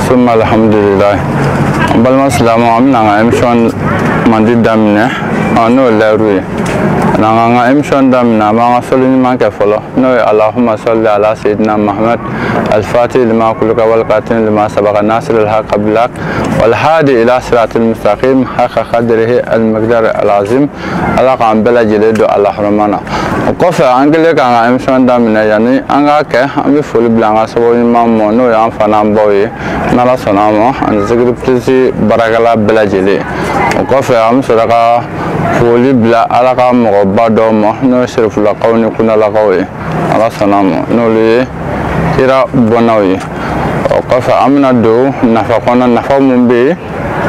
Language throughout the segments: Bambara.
Summa alhamdulillah. An balima silamɛw, an bɛna an ka émission mandi daminɛ, n'o ye lɛriw ye. N'an k'an ka émission daminɛ, an b'an ka sɔli ɲuman kɛ fɔlɔ, n'o ye Allahumma salli ala sayyidina Muhammad al-fatih lima kulika wal qatim lima sabaqa nasir al-haqq bil haqq wal hadi ila siratil mustaqim haqqa qadrihi al-miqdar al-azim. Ala k'an bɛɛ lajɛlen don ala hɔrɔma na. O kɔfɛ, an kɛlen k'an ka émission daminɛ, yanni an k'a kɛ, an bɛ foli bila an ka sababu ɲuman ma, n'o ye an fa n'an baw ye, n'Ala sɔnna a ma, ani Zikiri Plus baarakɛla bɛɛ lajɛlen. O kɔfɛ, an bɛ sɔrɔ ka foli bila Ala ka mɔgɔba dɔw ma, n'o ye Serifulakaw ni Kundalakaw ye, Ala sɔnna a ma, n'olu ye kira bɔnnaw ye. O kɔfɛ, an bɛna don nafa kɔnɔ, nafa mun bɛ yen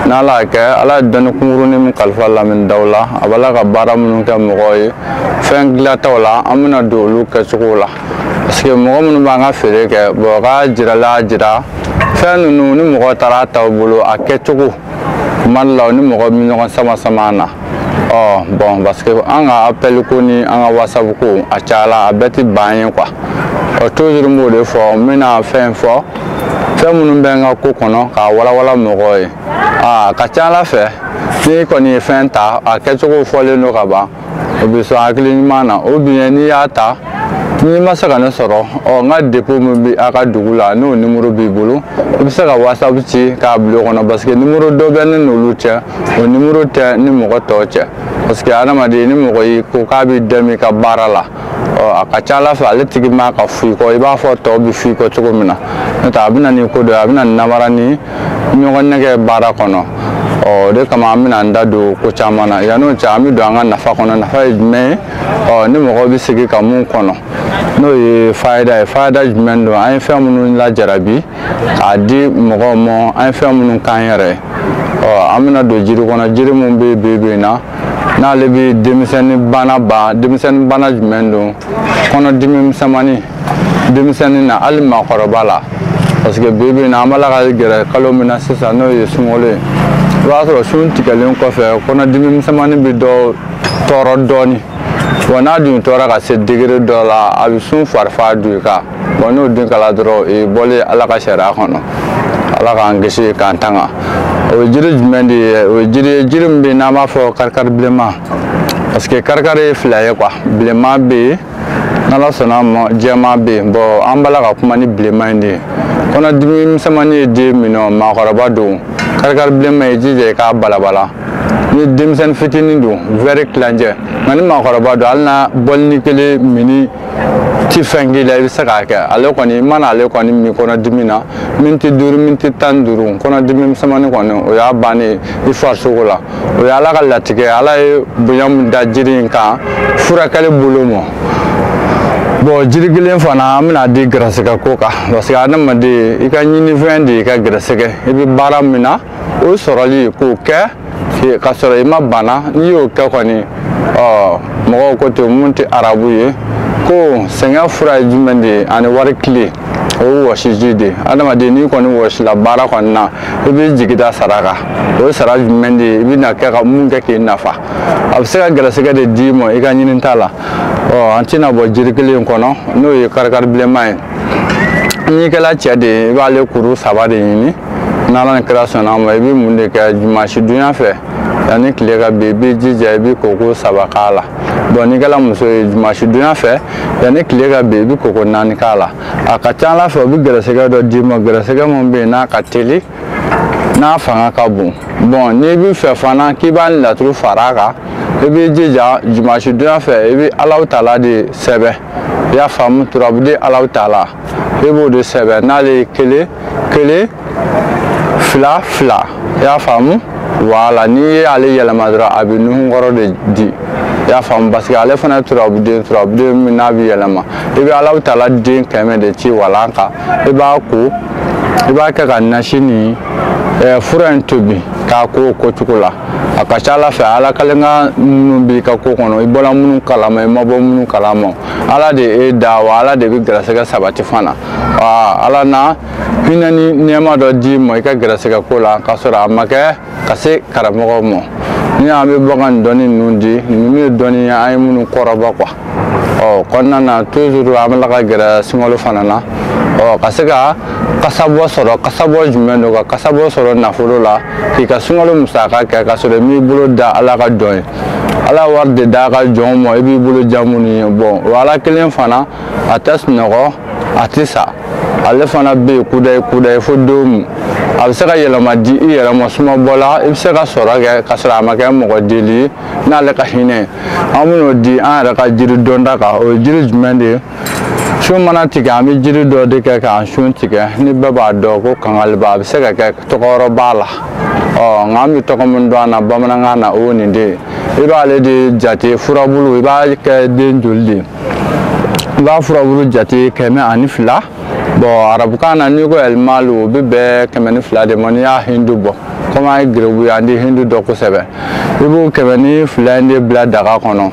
n'Ala y'a kɛ, Ala ye dɔnni kunkurunin min kalifa Lamini Daw la, a b'a la ka baara minnu kɛ mɔgɔw ye fɛn dilantaw la, an bɛna don olu kɛcogo la, parce que mɔgɔ minnu b'an ka feere kɛ, bon, k'a jirala jira fɛn ninnu, ni mɔgɔ taara ta u bolo, a kɛcogo kuma dɔ la, ni mɔgɔ bɛ ɲɔgɔn sama sama na. Ɔ bon, parce que an ka appel ko ni an ka WhatsApp ko, a cayala, a bɛɛ tɛ ban ye quoi. Ɔ toujours n b'o de fɔ, n bɛna fɛn fɔ, fɛn minnu bɛ n ka ko kɔnɔ, k'a walawala mɔgɔw ye. Aa, a ka ca Ala fɛ, n'i kɔni ye fɛn ta, a kɛcogo fɔlen don ka ban, o bɛ sɔn hakili ɲuman na. Ou bien n'i y'a ta, n'i ma se ka ne sɔrɔ, ɔ n ka dépôt min bɛ a ka dugu la, n'o numéro b'i bolo, i bɛ se ka WhatsApp ci k'a bila o kɔnɔ, parce que numéro dɔ bɛ ne n'olu cɛ, o numéro tɛ ni mɔgɔ tɔw cɛ, parce que adamaden, ni mɔgɔ y'i ko k'a b'i dɛmɛ i ka baara la, ɔ a ka ca Ala fɛ, ale tigi ma ka f'i kɔ, i b'a fɔ tɔw bɛ f'i kɔ cogo min na. N'o tɛ, a bɛ na ni ko dɔ ye, a bɛ na ni namara ni ɲɔgɔn nɛgɛ baara kɔnɔ. Ɔ o de kama, an bɛna an da don ko caman na. Yann'o cɛ, an bɛ don an ka nafa kɔnɔ. Nafa ye jumɛn ye? Ɔ ni mɔgɔ bɛ sigi ka mun kɔnɔ, n'o ye fayida ye. Fayida jumɛn don? An ye fɛn minnu lajarabi k'a di mɔgɔw ma, an ye fɛn minnu k'an yɛrɛ ye. Ɔ an bɛna don jiri kɔnɔ, jiri min bɛ bi bi in na, n'ale bɛ denmisɛnnin bana ban. Denmisɛnnin bana jumɛn don? Kɔnɔdimi misɛnmanin denmisɛnnin na, hali maakɔrɔba la, parce que bi bi in na, an b'a la ka gɛrɛ kalo min na sisan, n'o ye sunkalo ye, i b'a sɔrɔ sun tigɛlen kɔfɛ, kɔnɔdimi misɛnmanin bɛ dɔw tɔɔrɔ dɔɔnin. Bon, n'a dun tɔɔrɔ ka se degré dɔ la, a bɛ sun farifa don i kan. Bon, n'o dun kɛla dɔrɔn, o ye bɔlen Ala ka sariya kɔnɔ. Ala k'an kisi k'an tanga. O ye jiri jumɛn de ye? O ye jiri ye, jiri min bɛ yen n'an b'a fɔ karikari bilenman, parce que karikari ye fila ye quoi, bilenman bɛ yen, n'Ala sɔnna a ma, jɛman bɛ yen. Bon, an b'a la ka kuma ni bilenman in de ye. Kɔnɔdimi misɛnmanin ye den minɛ, maakɔrɔba don, karikari bilenman, i jija i k'a balabala. Ni denmisɛnnin fitinin don, wɛri tilancɛ, nka ni maakɔrɔba don, hali n'a bɔlini kelen mini ti fɛn k'i la, i bɛ se k'a kɛ. Ale kɔni, i mana ale kɔni min kɔnɔdimi na, miniti 5, miniti 15, kɔnɔdimi misɛnmanin kɔni, o y'a bannen i farisogo la. O ye Ala ka latigɛ, Ala ye bonya min da jiri in kan furakɛli bolo ma. Bon, jiri kelen fana, an bɛna di gɛrɛsɛgɛ ko kan, parce que adamaden, i ka ɲinifɛn de y'i ka gɛrɛsɛgɛ. I bɛ baara min na, o sɔrɔli k'o kɛ ka sɔrɔ i ma bana, n'i y'o kɛ kɔni, ɔ mɔgɔw ko ten, mun tɛ arabu ye ko sɛgɛn fura ye jumɛn de ye? Ani wari tile, o ye wɔsiji de ye. Adamaden, n'i kɔni wɔsila baara kɔni na, i b'i jigi da sara kan. O ye sara jumɛn de ye? I bɛna kɛ ka mun kɛ k'i nafa? A bɛ se ka gɛrɛsɛgɛ de d'i ma i ka ɲinita la. Ɔ an tɛna bɔ jiri kelen in kɔnɔ, n'o ye karikari bilenman ye. N'i kɛla cɛ de ye, i b'ale kuru 3 de ɲini. N'Ala ni kira sɔnna a ma, i bɛ mun de kɛ? Dimanche dunya fɛ, yanni tile ka bin, i b'i jija, i bɛ koko 3 k'a la. Bon, n'i kɛla muso ye, dimanche dunya fɛ, yanni tile ka bin, i bɛ koko 4 k'a la. A ka ca Ala fɛ, o bɛ gɛrɛsɛgɛ dɔ d'i ma, gɛrɛsɛgɛ min bɛ yen n'a ka teli, n'a fanga ka bon. Bon, n'i bɛ fɛ fana k'i b'a ni laturu fara a kan, i b'i jija, dimanche dunya fɛ, i bɛ Alahu taala de sɛbɛn, i y'a faamu? Turabuden Alahu taala, i b'o de sɛbɛn, n'ale ye 1 1 2 2, i y'a faamu? Voilà, n'i ye ale yɛlɛma dɔrɔn, a bɛ nuhunkɔrɔ de di, i y'a faamu? Parce que ale fana ye turabuden, turabuden min n'a bɛ yɛlɛma. I bɛ Alahu taala den 100 de ci walan kan, i b'a ko, i b'a kɛ ka nasi ni fura in tobi k'a ko o cogo la. A ka ca Ala fɛ, Ala kalenkan minnu b'i ka ko kɔnɔ, i bɔra minnu kalama, i ma bɔ minnu kalama, Ala de ye e da wa, Ala de bɛ gɛrɛsɛgɛ sabati fana. Ala na hinɛ ni nɛɛma dɔ d'i ma i ka gɛrɛsɛgɛ ko la, k'a sɔrɔ a ma kɛ ka se karamɔgɔw ma. Ni an bɛ bɔ ka nin dɔnni ninnu di, ninnu ye dɔnni ye an ye minnu kɔrɔbɔ quoi. Ɔ kɔnɔna na toujours an bɛ ka gɛrɛ sunkalo fana na. Ɔ ka se ka kasabɔ sɔrɔ, kasabɔ jumɛn don? Ka kasabɔ sɔrɔ nafolo la k'i ka sunkalo musaka kɛ ka sɔrɔ i m'i bolo da Ala ka jɔn ye. Ala wari de d'a ka jɔnw ma, i b'i bolo ja minnu ye. Bon, o Ala kelen fana a tɛ sunɔgɔ, a tɛ sa, ale fana bɛ yen kudayi kudayi fo don min a bɛ se ka yɛlɛma di i yɛrɛ ma. Sumabɔ la i bɛ se ka sɔrɔ kɛ ka sɔrɔ a ma kɛ mɔgɔ deli ye n'ale ka hinɛ ye. An bɛn'o di an yɛrɛ ka jiri dɔnta kan. O ye jiri jumɛn de ye? Sun mana tigɛ, an bɛ jiri dɔ de kɛ k'an sun tigɛ. Ni bɛɛ b'a dɔn ko kangaliba, a bɛ se ka kɛ tɔgɔ wɛrɛ b'a la. Ɔ nka an bɛ tɔgɔ min dɔn a na bamanankan na, o ye nin de ye. I b'ale de jate furabulu, i b'a kɛ den joli de ye? I b'a furabulu jate 102. Bon, arabukan na n'i ko ɛlimalu, o bɛ bɛn 102 de ma. N'i y'a hindu bɔ, komi an ye geribu ye, an tɛ hindu dɔn kosɛbɛ, i b'o 102 in de bila daga kɔnɔ.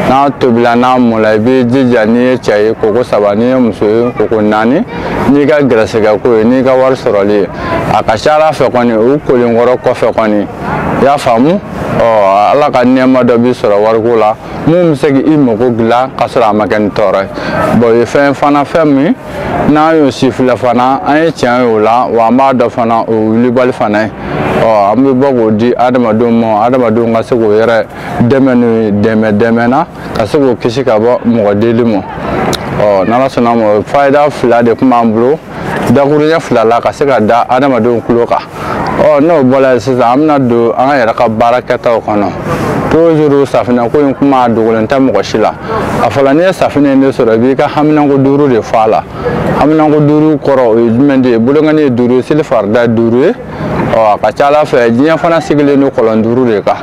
N'a tobila, n'a mɔna, i b'i jija, n'i ye cɛ ye koko 3, n'i ye muso ye koko 4, n'i ka gɛrɛsɛgɛ ko ye, n'i ka wari sɔrɔli ye, a ka ca Ala fɛ kɔni, o kolenkɔrɔ kɔfɛ kɔni, i y'a faamu. Ɔ Ala ka nɛɛma dɔ b'i sɔrɔ wariko la mun bɛ se k'i mago dilan ka sɔrɔ a ma kɛ ni tɔɔrɔ ye. Bon, o ye fɛn fana, fɛn min n'an y'o sifilɛ fana, an ye tiɲɛ ye o la, wa an b'a dɔn fana o wulibali fana ye. Ɔ an bɛ bɔ k'o di adamadenw ma, adamadenw ka se k'o yɛrɛ dɛmɛ n'o ye, dɛmɛ dɛmɛ na ka se k'o kisi ka bɔ mɔgɔ deli ma. Ɔ n'Ala sɔnna ma, fayida 2 de tun b'an bolo dakuruɲɛ 2 la ka se ka da adamadenw tulo kan. Ɔ n'o bɔra yen sisan, an bɛna don an yɛrɛ ka baara kɛtaw kɔnɔ. Toujours safinɛ ko in kuma dogolen tɛ mɔgɔ si la. A fɔlɔ, n'i ye safinɛ in de sɔrɔ, i b'i ka haminanko 5 de fɔ a la. Haminanko 5 kɔrɔ, o ye jumɛn de ye? Bolonkɔni ye 5 ye, seli farida ye 5 ye. Ɔ a ka ca Ala fɛ, diɲɛ fana sigilen don kɔlɔn 5 de kan.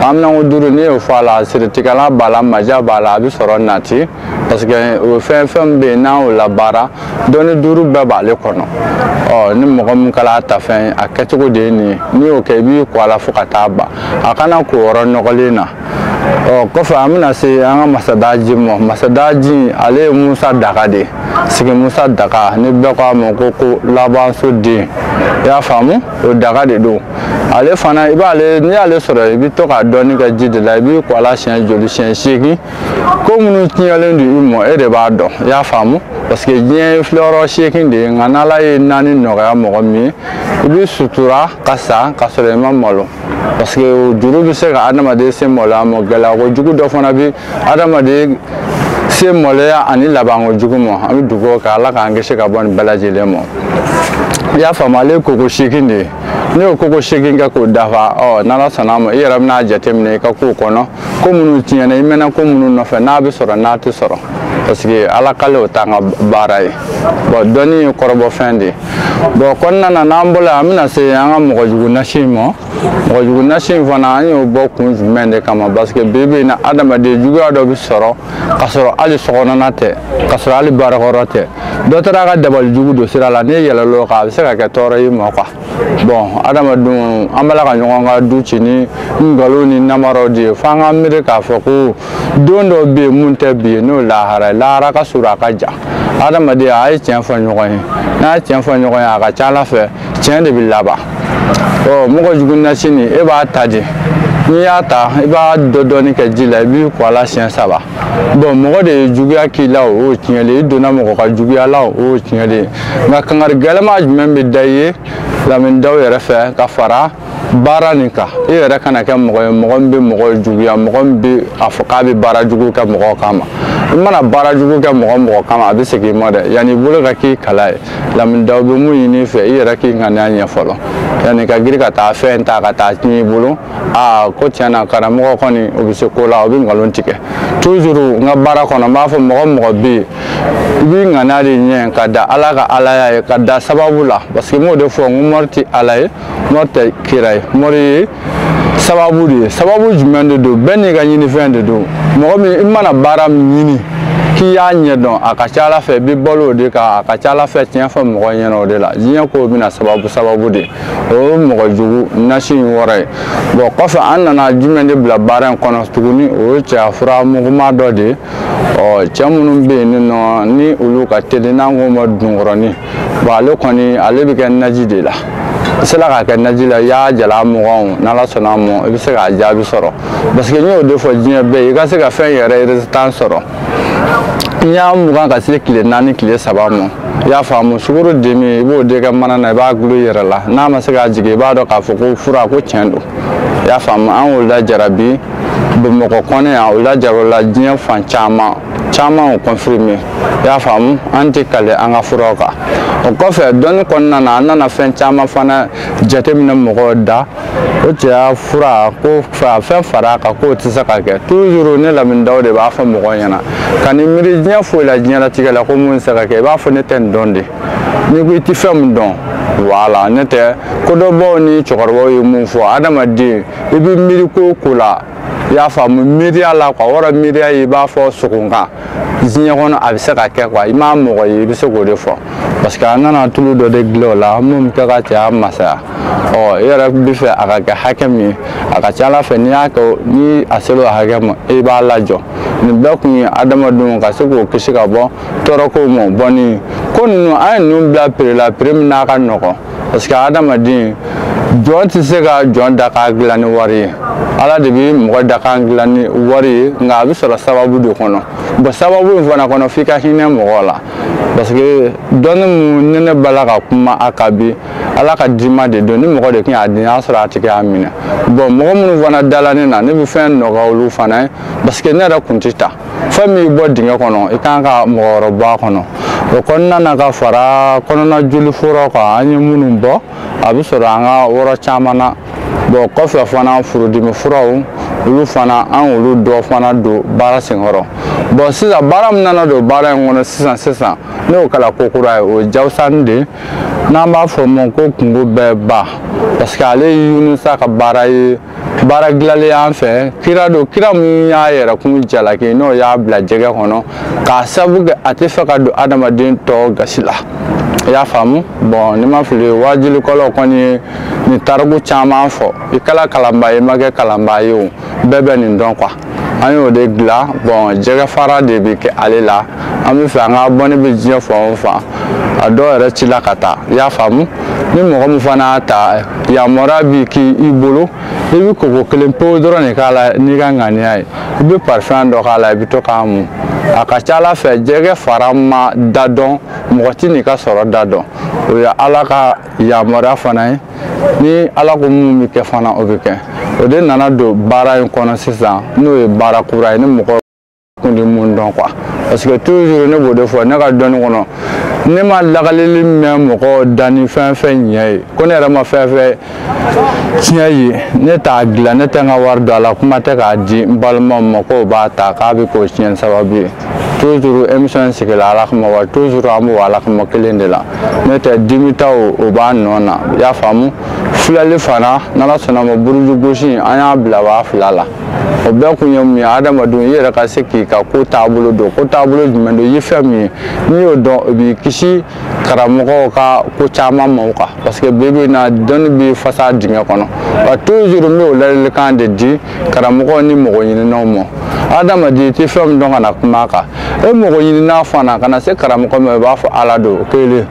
Haminanko 5, n'i y'o fɔ a la, siritigɛla b'a la, maja b'a la, a bɛ sɔrɔ nati, parce que o fɛn fɛn bɛ yen n'an y'o labaara, dɔnni 5 bɛɛ b'ale kɔnɔ. Ɔ ni mɔgɔ min kɛra a ta fɛn ye, a kɛcogo de ye nin ye. N'i y'o kɛ, i b'i ko a la fo ka taa ban, a kana ko yɔrɔ nɔgɔlen na. Ɔ kɔfɛ, an bɛna se an ka masadaji ma. Masadaji, ale ye Musa daga de ye, sigi Musa daga, ni bɛɛ ko a ma ko labanso den, i y'a faamu, o daga de don. Ale fana, i b'ale, n'i y'ale sɔrɔ, i bɛ to ka dɔɔni kɛ ji de la, i b'i ko a la siɲɛ joli? Siɲɛ 8. Ko minnu tiɲɛlen don i ma, e de b'a dɔn, i y'a faamu, parce que diɲɛ ye filɛyɔrɔ 8 de ye. Nka n'Ala ye 4 nɔgɔya mɔgɔ min ye, i bɛ sutura ka sa ka sɔrɔ i ma malo, parce que juru bɛ se ka adamaden se maloya ma. Gɛlɛya kojugu dɔ fana bɛ adamaden se maloya ani labanko jugu ma. An bɛ dugawu kɛ Ala k'an kisi ka bɔ nin bɛɛ lajɛlen ma. I y'a faamu, ale ye koko 8 de ye. N'i y'o koko 8 kɛ k'o dafa, ɔ n'Ala sɔnna a ma, i yɛrɛ bɛna jateminɛ i ka kow kɔnɔ, ko minnu tiɲɛna, i mɛnna ko minnu nɔfɛ, n'a bɛ sɔrɔ, n'a tɛ sɔrɔ, parce que Ala k'ale o t'an ka baara ye. Bon, dɔnni ye kɔrɔbɔfɛn de ye. Bon, kɔnɔna na, n'an bɔra, an bɛna se an ka mɔgɔ jugu nasi in ma. Mɔgɔ jugu nasi in fana, an y'o bɔ kun jumɛn de kama? Parce que bi bi in na, adamaden juguya dɔ bɛ sɔrɔ ka sɔrɔ hali sokɔnɔna tɛ, ka sɔrɔ hali baarakɔrɔ tɛ. Dɔ taara a ka dabali jugu don sira la, n'i yɛlɛla o kan, a bɛ se ka kɛ tɔɔrɔ y'i ma quoi. Bon, adamadenw, an b'a la ka ɲɔgɔn ka du ci ni nkalon ni namaraw de ye, f'an ka miiri k'a fɔ ko don dɔ bɛ yen mun tɛ bi ye, n'o lahara ye. Lahara ka surun, a ka jan. Adamaden, a ye tiɲɛ fɔ ɲɔgɔn ye. N'a ye tiɲɛ fɔ ɲɔgɔn ye, a ka ca Ala fɛ, tiɲɛ de bɛ laban. Ɔ mɔgɔ jugu nasi nin, e b'a ta de. N'i y'a ta, i b'a dɔ dɔɔni kɛ ji la, i b'i ko a la siɲɛ 3. Bon, mɔgɔ de ye juguya k'i la, o y'o tiɲɛlen ye. I donna mɔgɔ ka juguya la, o y'o tiɲɛlen ye. Nka kangari gɛlɛma jumɛn bɛ da i ye Lamini Daw yɛrɛ fɛ ka fara baara nin kan? I yɛrɛ kana kɛ mɔgɔ ye, mɔgɔ min bɛ mɔgɔ juguya, mɔgɔ min bɛ a fɔ k'a bɛ baara jugu kɛ mɔgɔw kama. I mana baara jugu kɛ mɔgɔ mɔgɔ kama, a bɛ segin i ma dɛ. Yanni i bolo ka k'i kala ye, Lamini Daw bɛ mun ɲini i fɛ? I yɛrɛ k'i ŋaniya ɲɛ fɔlɔ yanni ka girin ka taa fɛn ta ka taa tiɲɛ i bolo. Aa, ko tiɲɛ na, karamɔgɔ kɔni, o bɛ se ko la, o bɛ nkalon tigɛ. Toujours n ka baara kɔnɔ, n b'a fɔ mɔgɔ mɔgɔ bɛ yen, i b'i ŋaniya de ɲɛ ka da Ala ka alaya ye, ka da sababu la, parce que n b'o de fɔ, n ko mori tɛ Ala ye, mori tɛ kira ye, mori ye sababu de ye. Sababu jumɛn de don? Bɛɛ n'i ka ɲinifɛn de don. Mɔgɔ min i mana baara min ɲini k'i y'a ɲɛdɔn, a ka ca Ala fɛ i bɛ balo o de kan. A ka ca Ala fɛ, tiɲɛ fɔ mɔgɔ ɲɛna o de la, diɲɛ kow bɛna sababu sababu de. O ye mɔgɔ jugu nasi in wɔɔrɔ ye. Bon, kɔfɛ, an nana jumɛn de bila baara in kɔnɔ tuguni? O ye cɛya fura muguma dɔ de ye. Ɔ cɛ minnu bɛ yen nɔ, ni olu ka teli, n'an k'o ma dunkɔrɔnin. Bon, ale kɔni, ale bɛ kɛ naji de la. I sera k'a kɛ naji la, i y'a jala 20, n'Ala sɔnna a ma, i bɛ se k'a jaabi sɔrɔ, parce que n y'o de fɔ diɲɛ bɛɛ ye, i ka se ka fɛn yɛrɛ résultat sɔrɔ. N'i y'a 20 ka se tile 4 tile 3 ma, i y'a faamu, sukaro demi i b'o de kɛ mana na, i b'a gulon i yɛrɛ la. N'a ma se k'a jigin, i b'a dɔn k'a fɔ ko fura ko tiɲɛ don. I y'a faamu, an y'o lajarabi Bamakɔ kɔnɔ yan, o lajara o la diɲɛ fan caman caman, o confirmé. I y'a faamu, an tɛ kale an ka furaw kan. O kɔfɛ, dɔnni kɔnɔna na, an nana fɛn caman fana jateminɛ mɔgɔw da o cɛya fura ko fɛn fara a kan k'o tɛ se ka kɛ. Toujours ne Lamine Daw de b'a fɔ mɔgɔw ɲɛna ka ni miiri diɲɛ foyi la diɲɛlatigɛ la ko mun tɛ se ka kɛ. I b'a fɔ ne tɛ nin dɔn de, n'i ko i tɛ fɛn min dɔn, voilà. Ne tɛ kodɔnbaw ni cɛkɔrɔbaw ye mun fɔ, adamaden i bɛ miiri ko o ko la, i y'a faamu, miiriya la quoi. O yɔrɔ miiriya ye i b'a fɔ sogonkan diɲɛ kɔnɔ, a bɛ se ka kɛ quoi. I m'a mɔgɔ ye, i bɛ se k'o de fɔ, parce que an nana tulu dɔ de dilan o la mun bɛ kɛ ka cɛya masaya. Ɔ, i yɛrɛ bɛ fɛ a ka kɛ hakɛ min ye, a ka ca Ala fɛ, n'i y'a kɛ, ni a sera o hakɛ ma, i b'a lajɔ. Nin bɛɛ kun ye adamadenw ka se k'o kisi ka bɔ tɔɔrɔkow ma. Bɔn, nin ko ninnu, an ye ninnu bila pere la, pere min n'a ka nɔgɔn, parce que adamaden jɔn tɛ se ka jɔn da k'a dilan ni wari ye. Ala de bɛ mɔgɔ da k'a dilan ni wari ye, nka a bɛ sɔrɔ sababu de kɔnɔ. Bon, sababu in fana kɔnɔ, f'i ka hinɛ mɔgɔ la, parce que dɔnni mun ni ne bala ka kuma a kan bi, Ala ka dima de don. Ni mɔgɔ de tun y'a di, n'a sɔrɔ a tigi y'a minɛ. Bon, mɔgɔ minnu fana dala ne na, ne bɛ fɛn nɔgɔya olu fana ye, parce que ne yɛrɛ kun tɛ taa fɛn min bɔ dingɛ kɔnɔ, i kan ka mɔgɔ wɛrɛ bɔ a kɔnɔ. O kɔnɔna na, ka fara kɔnɔna joli furaw kan, an ye minnu bɔ, a bɛ sɔrɔ an ka yɔrɔ caman na. Bon, kɔfɛ fana, furudimi furaw, olu fana, an y'olu dɔ fana don baara senkɔrɔ. Bon, sisan baara min nana don baara in kɔnɔ sisan sisan, n'o kɛra ko kura ye, o ye jawusani de ye, n'an b'a fɔ o ma ko kungo bɛɛ ba, parce que ale ye Yunusa ka baara ye, baara dilanlen an fɛ. Kira don, kira min y'a yɛrɛ kun jalaki, n'o y'a bila jɛgɛ kɔnɔ k'a sababu kɛ a tɛ fɛ ka don adamaden tɔ gasi la. I y'a faamu. Bon, ni ma fili, waajulikɛlaw kɔni ye nin tariku caman fɔ. I kɛla kalanbaa ye, i ma kɛ kalanbaa ye, o bɛɛ bɛ nin dɔn quoi. An y'o de dilan. Bon, jɛgɛ fara de bɛ kɛ ale la. An bɛ fɛ an ka bɔnni bɛ diɲɛ fan o fan, a dɔw yɛrɛ ci la ka taa. I y'a faamu, ni mɔgɔ min fana y'a ta, yamaruya b'i k'i bolo, i bɛ koko kelen pewu dɔrɔn de k'a la n'i ka ŋaniya ye, i bɛ parfum dɔ k'a la, i bɛ to k'a mun. A ka ca Ala fɛ, jɛgɛ fara ma da dɔn, mɔgɔ tɛ n'i ka sɔrɔ da dɔn. O ye Ala ka yamaruya fana ye. Ni Ala ko mun bɛ kɛ fana, o bɛ kɛ. O de nana don baara in kɔnɔ sisan, n'o ye baara kura ye, ni mɔgɔ kun tɛ mun dɔn quoi. Parce que toujours ne b'o de fɔ ne ka dɔnni kɔnɔ, ne ma lakalili mɛn mɔgɔ da ni fɛn fɛn ɲɛ ye, ko ne yɛrɛ ma fɛn fɛn tiɲɛ ye, ne t'a dilan, ne tɛ n ka wari don a la, kuma tɛ k'a di n balimaw ma k'o b'a ta k'a bɛ k'o tiɲɛ sababu ye. Toujours émission in sigila Ala kama wa, toujours an b'o Ala kama kelen de la. Ne tɛ dimitaw, o b'a nɔ na. I y'a faamu, filɛli fana, n'Ala sɔnna ma, buruju gosi, an y'a bila 2000 la. O bɛɛ kun ye mun ye? Adamadenw, i yɛrɛ ka se k'i ka ko taabolo dɔn. Ko taabolo jumɛn don? I ye fɛn min ye, n'i y'o dɔn, o b'i kisi karamɔgɔw ka ko caman ma o kan, parce que bi bi in na, dɔnni b'i fasa dingɛ kɔnɔ wa. Toujours n bɛ o ladilikan de di karamɔgɔw ni mɔgɔ ɲininaw ma. Adamaden, i tɛ fɛn min dɔn, ka na kuma a kan. E mɔgɔ ɲinina fana, ka na se karamɔgɔ ma, i b'a fɔ Ala don kelen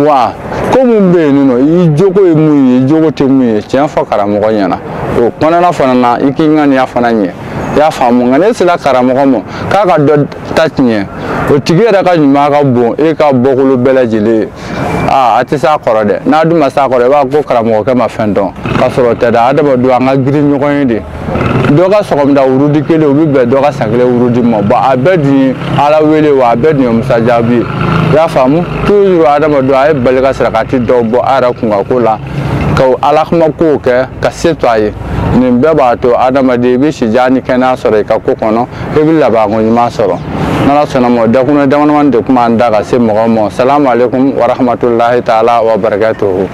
wa. Ko mun bɛ yen nɔ, i jogo ye mun ye, i jogo tɛ mun ye, tiɲɛ fɔ karamɔgɔ ɲɛna. O kɔnɔna fana na, i k'i ŋaniya fana ɲɛ. I y'a faamu. Nka ne sera karamɔgɔ ma k'a ka dɔ ta tiɲɛ, o tigi yɛrɛ ka ɲuman ka bon e ka bɔkolo bɛɛ lajɛlen ye. Aa, a tɛ s'a kɔrɔ dɛ. N'a dun ma s'a kɔrɔ, i b'a ko karamɔgɔkɛ ma fɛn dɔn, k'a sɔrɔ o tɛ dɛ. Adamadenw, an ka girin ɲɔgɔn ye de. Dɔ ka sɔgɔmada wurudi kelen, o bɛ bɛn dɔ ka san kelen wurudi ma. Bon, a bɛɛ dun ye Ala wele wa, a bɛɛ dun ye Musa jaabi ye. I y'a faamu. Toujours adamadenw, a ye bali ka sarakati dɔw bɔ a yɛrɛ kunka ko la, ka Ala kuma kow kɛ ka se to a ye. Nin bɛɛ b'a to adamaden, i bɛ sijan ni kɛnɛya sɔrɔ i ka ko kɔnɔ, i bɛ labanko ɲuman sɔrɔ. N'Ala sɔnna ma, dakun damadamani de tun b'an da ka se mɔgɔw ma. Salamu aleykum wa rahmatulahi taala wa barakatuhu.